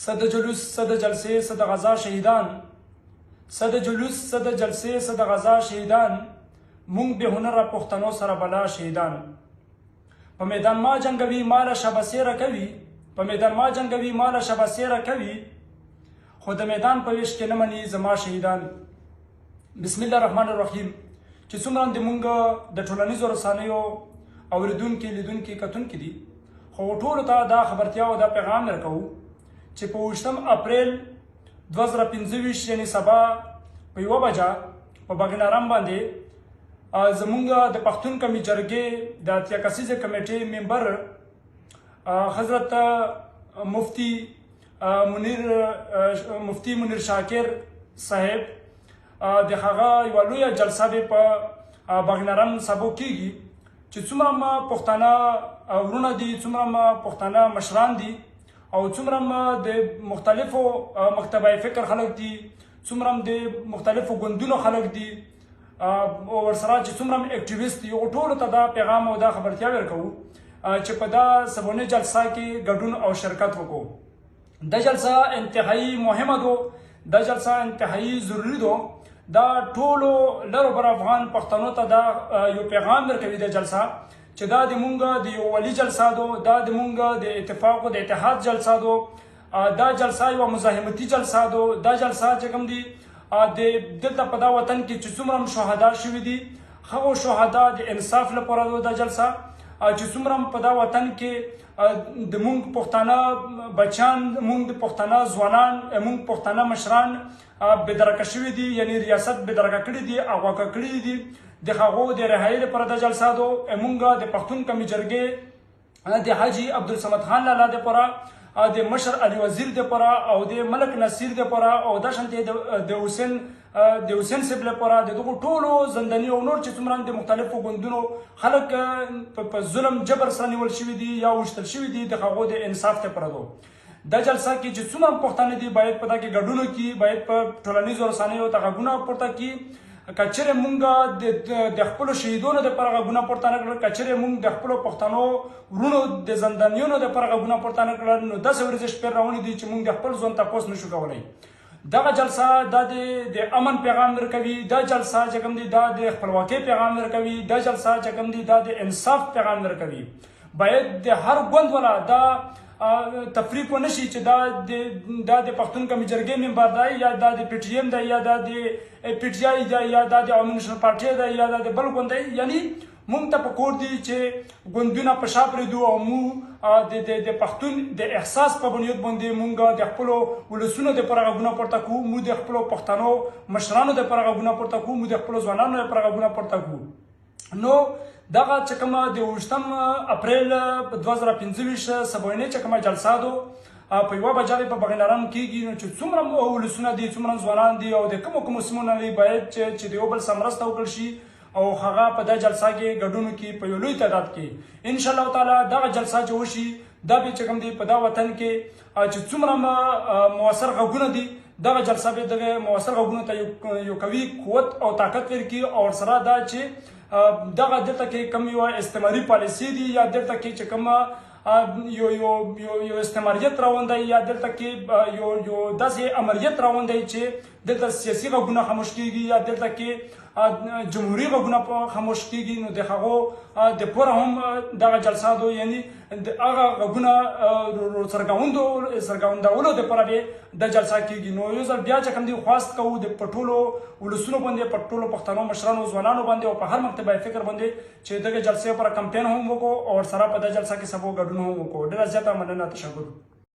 څه د جلوس څه د جلسې څه د غزا شهیدان، څه د جلوس څه د جلسې څه د غزا شهیدان، مونږ بې هنره پښتنو سره بلا شهیدان. په میدان ما جنګوي ماله شبسې راکوي، په میدان ما جنګوي ماله شبسې راکوي، خو د میدان په ویش کې نه مني زما شهیدان. بسم الله الرحمن الرحیم. چې څومره د مونږ د ټولنیزو رسنیو اوریدونکي، لیدونکي، کتونکي دي، خو ټولو ته دا خبرتیا او دا پیغام درکوو چې په 8 اپریل 2025، یعنی سبا په 1 بجه په باغ نارم باندې زمونږ د پښتون کمی جرګې د 80 کسیزې کمیټې ممبر حضرت مفتی منیر شاکر صاحب د هغه یوه لویه جلسه به په باغ نارم سبو کیږي، چې څومره ما پښتانه ورونه دي، څومره ما پښتانه مشران دي، او څومره ما د مختلفو مکتبه فکر خلک دي، څومره د مختلفو ګوندونو خلک دي، او ورسره چې څومره اکټیویست دي، هغو ټولو ته دا پیغام او دا خبرتیا ورکوو چې په دا سبونې جلسه کې ګډون او شرکت وکړو. دا جلسه انتهایی مهمه ده، دا جلسه انتهایی ضروري ده. دا ټولو لرو بر افغان پښتنو ته دا یو پیغام درکوي دا جلسه، چې دا د مونږ د یو ولي جلسه ده، دا د مونږ د اتفاق او د اتحاد جلسه ده، دا جلسه یوه مزاحمتي جلسه ده. دا جلسه چې کوم دي د دلته په دا وطن کې چې څومره هم شهدا شوي دي، هغو شهدا د انصاف لپاره ده دا جلسه. چې څومره هم په دا وطن کې د مونږ پښتانه بچیان، مونږ د پښتانه ځوانان، مونږ پښتانه مشران بې درکه شوي دي، یعنی ریاست بې درکه کړي دي، اغوا کړي دي، د هغو د رهایی لپاره دا جلسه ده. مونږ د پښتون کمی جرګې د حاجي عبدالصمد خان لالا دپاره، د مشر علي وزیر دپاره، او د ملک نصیر دپاره، او دا شانتې د حسین صاحب لپاره، د دغو ټولو زنداني او نور چې څومره د مختلفو ګوندونو خلک په ظلم جبر سره نیول شوي دي یا ویشتل شوي دي، د هغو د انصاف لپاره ده. دا جلسه کې چې څومره پښتانه دي باید په دا کې ګډون وکړي، باید په ټولنیزو رسنیو ته غږونه پورته کړي. که چېرې مونږ د خپلو شهیدونو دپاره غږونه پورته نه کړل، که چېرې مونږ د خپلو پښتنو وروڼو د زندانیونو دپاره غږونه پورته نه کړل، نو داسې ورځې شپې روانې دي چې مونږ د خپل ژوند تپوس نشو کولی. دغه جلسه دا د امن پیغام درکوي، دا جلسه چې کوم دی دا د خپلواکۍ پیغام درکوي، دا جلسه چې کوم دی دا د انصاف پیغام درکوي. باید د هر ګوند والا دا تفریق ونه شي چې دا د پښتون کمی جرګې ممبر دی، یا دا د پي ټي ایم دی، یا دا د پي ټي آی دی، یا دا د عوامي نېشنل پارټۍ دی، یا دا د بل ګوند دی. یعنی مونږ ته په کور دي چې ګوندونه په شا پرېږدو او مونږ د پښتون د احساس په بنیاد باندې مونږ د خپلو ولسونو دپاره غږونه پورته کړو، مونږ د خپلو پښتنو مشرانو دپاره غږونه پورته کړو، مونږ د خپلو ځوانانو دپاره غږونه پورته کړو. نو دغه چې کومه د 8 اپریل 2025 سبوینې چې کومه جلسه ده په 1 بجه په باغ نارم کېږي، نو چې څومره ولسونه دي، څومره ځوانان دي، او د کومو کومو سیمو نه دي، باید چې د یو بل سره مرسته وکړل شي او هغه په دا جلسه کې ګډون وکړي په یو لوی تعداد کې. ان شاء الله تعالی دغه جلسه چې وشي دا به چې کوم دی په دا وطن کې چې څومره موثر غږونه دي، دغه جلسه به دغه موثر غږونو ته یو قوي قوت او طاقت ورکړي. او ورسره دا چې دغه دلته کې کوم یو استعماري پالیسي دي، یا دلته کې چې کوم یو یو یو یو استعماریت روان دی، یا دلته کې یو یو داسې امریت روان دی چې دلته سیاسي غږونه خاموش کیږي، یا دلته کې جمهوري غږونه خاموش کیږي، نو د هغو د پوره هم دغه جلسه دو، یعنی د هغه غږونه څرګندولو دپاره به د جلسه کیږي. نو یو ځل بیا چې کوم دی خواست کوو د په ټولو ولسونو باندې، په ټولو پښتنو مشرانو ځوانانو باندې، او په هر مکتبه فکر باندې چې دغه جلسې لپاره کمپین هم وکړو او ورسره په دغه جلسه کې سبو ګډون هم وکړو. ډېره زیاته مننه، تشکر.